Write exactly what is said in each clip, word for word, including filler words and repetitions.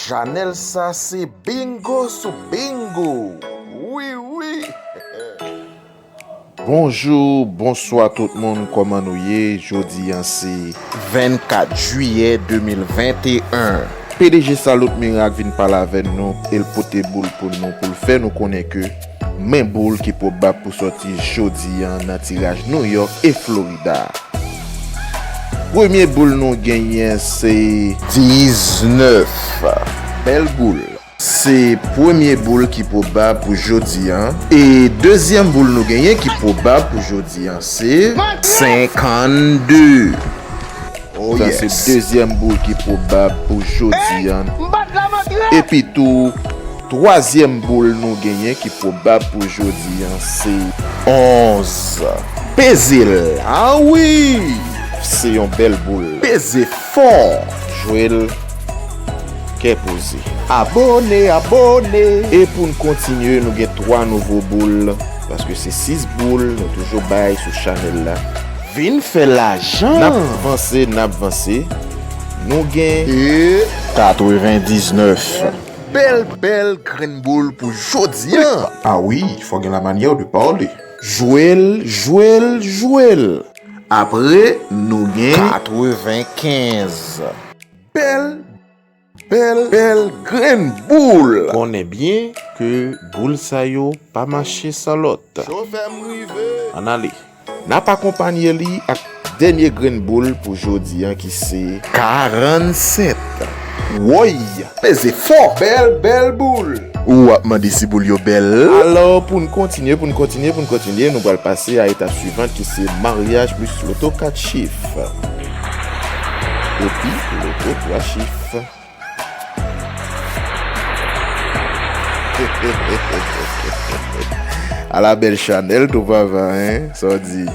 Chanèl sa se bingo sou bingo. Wi, wi. Bonjou, bonswa tout moun, kòman nou ye? Jodi a se vennkat jiyè de mil venteyen. P D G Salut Miracle vin pale avè nou, e l pote boul pou nou, pou l fè nou konnen ke men boul ki pwobab pou sòti jodi a nan tiraj New York e Florida. Premye boul nou genyen se diznèf. Bèl boul. Se premye boul ki pwobab pou jodi a. E dezyèm boul nou genyen ki pwobab pou jodi a se senkannde. Oh, sa se yes. Dezyèm boul ki pwobab pou jodi a. Epi tou, twazyèm boul nou genyen ki pwobab pou jodi a se onz. Peze l. Ah wi! Se yon bèl boul. Peze fò. Jwe l kè poze. Abone, abone. E pou n kontinye, nou gen twa nouvo boul, paske se sis boul nou toujou bay sou chanèl la. Vin fè lajan. N ap vanse, n ap vanse. Nou gen e katrevendiznèf. Bèl, bèl grenn boul pou jodi a. Ah wi, fò gen la manyè de pale. Jwe l, jwe l, jwe l. Apre, nou gen katrevenkenz. Bèl, bèl, bèl grenn boul. Konnen byen ke boul sa yo pa mache san lòt. Chofè m rive. Ann ale. N ap akonpanye li ak dènye grenn boul pou jodi a ki se karannsèt. Woy! Peze fò! Bèl, bèl boul! Ou ap mande si boul yo bèl? Alò, pou n kontinye, pou n kontinye, pou n kontinye, nou pral pase a etap swivan ki se maryaj plis loto kat chif. Epi, loto twa chif. Ala bèl chanèl tou papa, hein? Sa w di?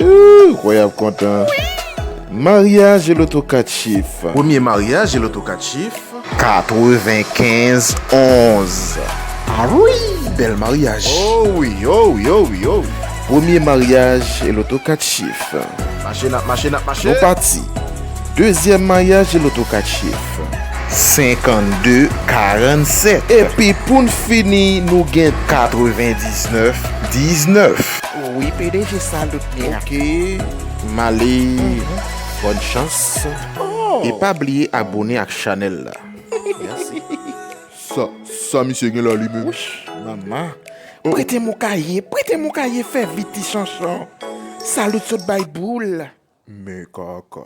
Ooh, kwè y ap kontan. Maryaj e loto kat chif. Premye maryaj e loto kat chif. Katrevenkenz onz. Ah wi, bèl maryaj. Oh wi, oh wi, oh wi, oh wi. Premye maryaj e loto kat chif. Mache n ap mache, n ap mache. Nou pati. Dezyèm maryaj e loto kat chif. Senkannde karannsèt. Epi pou n fini, nou gen katrevendiznèf diznèf. Wi, P D G Salut Miracle. Ok, m ale. Bòn chans. Oh. E pa bliye abone ak chanèl la. Mèsi. Sa, sa misye gen la li menm? Wouch, manman. Prete m yon kaye, prete m yon kaye, fè vit ti chanchon. Salut sot bay boul. Men kaka.